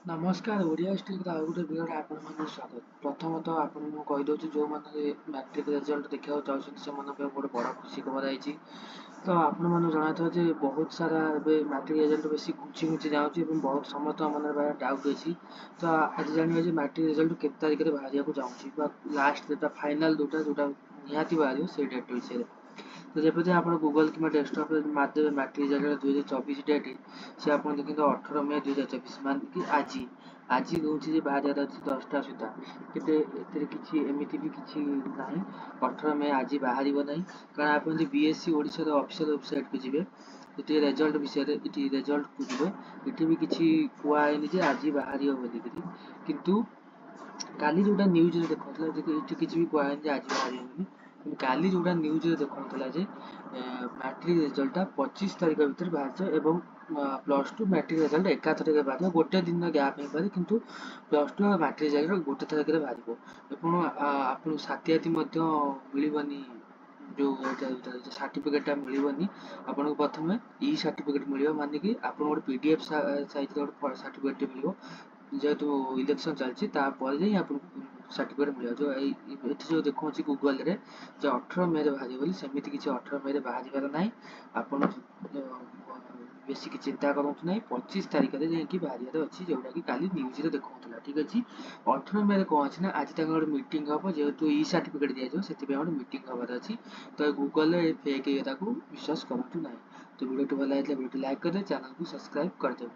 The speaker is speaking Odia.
ନମସ୍କାର, ଓଡ଼ିଆ ଷ୍ଟିକ୍ର ଆଉ ଗୋଟେ ଭିଡ଼ିଓରେ ଆପଣମାନଙ୍କୁ ସ୍ୱାଗତ। ପ୍ରଥମତଃ ଆପଣଙ୍କୁ ମୁଁ କହିଦେଉଛି, ଯେଉଁମାନେ ମ୍ୟାଟ୍ରିକ୍ ରେଜଲ୍ଟ ଦେଖିବାକୁ ଚାହୁଁଛନ୍ତି, ସେମାନଙ୍କ ପାଇଁ ଗୋଟେ ବଡ଼ ଖୁସି ଖବର ଆଇଛି। ତ ଆପଣମାନଙ୍କୁ ଜଣାଥିବ ଯେ ବହୁତ ସାରା ଏବେ ମ୍ୟାଟ୍ରିକ୍ ରେଜଲ୍ଟ ବେଶୀ ଘୁଞ୍ଚି ଘୁଞ୍ଚି ଯାଉଛି ଏବଂ ବହୁତ ସମସ୍ତଙ୍କ ମନରେ ଡାଉଟ୍ ଅଛି। ତ ଆଜି ଜାଣିବା ଯେ ମ୍ୟାଟ୍ରିକ୍ ରେଜଲ୍ଟ କେତେ ତାରିଖରେ ବାହାରିବାକୁ ଯାଉଛି ବା ଲାଷ୍ଟ ଡେଟ୍, ଫାଇନାଲ୍ ଯେଉଁଟା ନିହାତି ବାହାରିବ, ସେଇ ଡେଟ୍ ବିଷୟରେ। ତ ଯେପରି ଆପଣ ଗୁଗଲ୍ କିମ୍ବା ଡେସ୍କଟପ୍ରେ ମାରିଦେବେ ମାଟ୍ରିକ୍ ରେଜଲ୍ଟ 2024 ଡେଟ୍, ସେ ଆପଣ ଦେଖନ୍ତୁ 18 ମେ 2024, ମାନେ କି ଆଜି ରହୁଛି ଯେ ବାହାରିବାର ଅଛି 10ଟା ସୁଦ୍ଧା। କିନ୍ତୁ ଏଥିରେ କିଛି ଏମିତି ବି କିଛି ନାହିଁ, 18 ମେ ଆଜି ବାହାରିବ ନାହିଁ। କାରଣ ଆପଣ ଯଦି ବିଏସ୍ଇ ଓଡ଼ିଶାର ଅଫିସିଆଲ୍ ୱେବସାଇଟ୍କୁ ଯିବେ, ଏଠି ରେଜଲ୍ଟ ବିଷୟରେ, ଏଠି ରେଜଲ୍ଟକୁ ଯିବେ, ଏଠି ବି କିଛି କୁହା ହେଇନି ଯେ ଆଜି ବାହାରିବ ବୋଲିକିରି। କିନ୍ତୁ କାଲି ଯେଉଁଟା ନ୍ୟୁଜ୍ରେ ଦେଖାଉଥିଲା, ଏଠି କିଛି ବି କୁହା ହେଇନି ଯେ ଆଜି ବାହାରିବ ବୋଲି। କିନ୍ତୁ କାଲି ଯେଉଁଟା ନ୍ୟୁଜ୍ରେ ଦେଖାଉଥିଲା ଯେ ମାଟ୍ରିକ୍ ରେଜଲ୍ଟଟା 25 ତାରିଖ ଭିତରେ ବାହାରିଯିବ ଏବଂ ପ୍ଲସ୍ ଟୁ, ମ୍ୟାଟ୍ରିକ୍ ରେଜଲ୍ଟ ଏକାଥରକେ ବାହାରିବ। ଗୋଟେ ଦିନ ଗ୍ୟାପ୍ ହେଇପାରେ, କିନ୍ତୁ ପ୍ଲସ୍ ଟୁ ଆଉ ମାଟ୍ରିକ୍ ରେଜଲ୍ଟ ଗୋଟେ ଥରକରେ ବାହାରିବ ଏବଂ ଆପଣଙ୍କୁ ସାଥିସାଥି ମଧ୍ୟ ମିଳିବନି। ଯେଉଁ ଏଇଟା ସାର୍ଟିଫିକେଟ୍ଟା ମିଳିବନି ଆପଣଙ୍କୁ, ପ୍ରଥମେ ଇ ସାର୍ଟିଫିକେଟ୍ ମିଳିବ, ମାନେ କି ଆପଣଙ୍କୁ ଗୋଟେ ପିଡିଏଫ୍ ସାଇଜ୍ର ଗୋଟେ ସାର୍ଟିଫିକେଟ୍ଟେ ମିଳିବ। ଯେହେତୁ ଇଲେକ୍ସନ୍ ଚାଲିଛି, ତାପରେ ଯାଇ ଆପଣଙ୍କୁ ସାର୍ଟିଫିକେଟ୍ ମିଳିବ। ଯେଉଁ ଏଇ ଏଠି ଯେଉଁ ଦେଖାଉଛି ଗୁଗଲରେ ଯେ 18 ମେରେ ବାହାରିବ ବୋଲି, ସେମିତି କିଛି 18 ମେରେ ବାହାରିବାର ନାହିଁ। ଆପଣ ବେଶୀ କିଛି ଚିନ୍ତା କରନ୍ତୁ ନାହିଁ। 25 ତାରିଖରେ ଯାଇକି ବାହାରିବାର ଅଛି, ଯେଉଁଟାକି କାଲି ନ୍ୟୁଜ୍ରେ ଦେଖାଉଥିଲା। ଠିକ୍ ଅଛି, 18 ମେରେ କ'ଣ ଅଛି ନା ଆଜି ତାଙ୍କର ଗୋଟେ ମିଟିଂ ହେବ। ଯେହେତୁ ଇ ସାର୍ଟିଫିକେଟ୍ ଦିଆଯିବ, ସେଥିପାଇଁ ଗୋଟେ ମିଟିଂ ହେବାର ଅଛି। ତ ଗୁଗଲରେ ଫେକ୍ ଇଏଟାକୁ ବିଶ୍ୱାସ କରନ୍ତୁ ନାହିଁ। ତ ଭିଡ଼ିଓଟି ଭଲ ଲାଗିଥିଲା, ଭିଡ଼ିଓଟି ଲାଇକ୍ କରିଦେବେ, ଚ୍ୟାନେଲକୁ ସବସ୍କ୍ରାଇବ୍ କରିଦେବେ।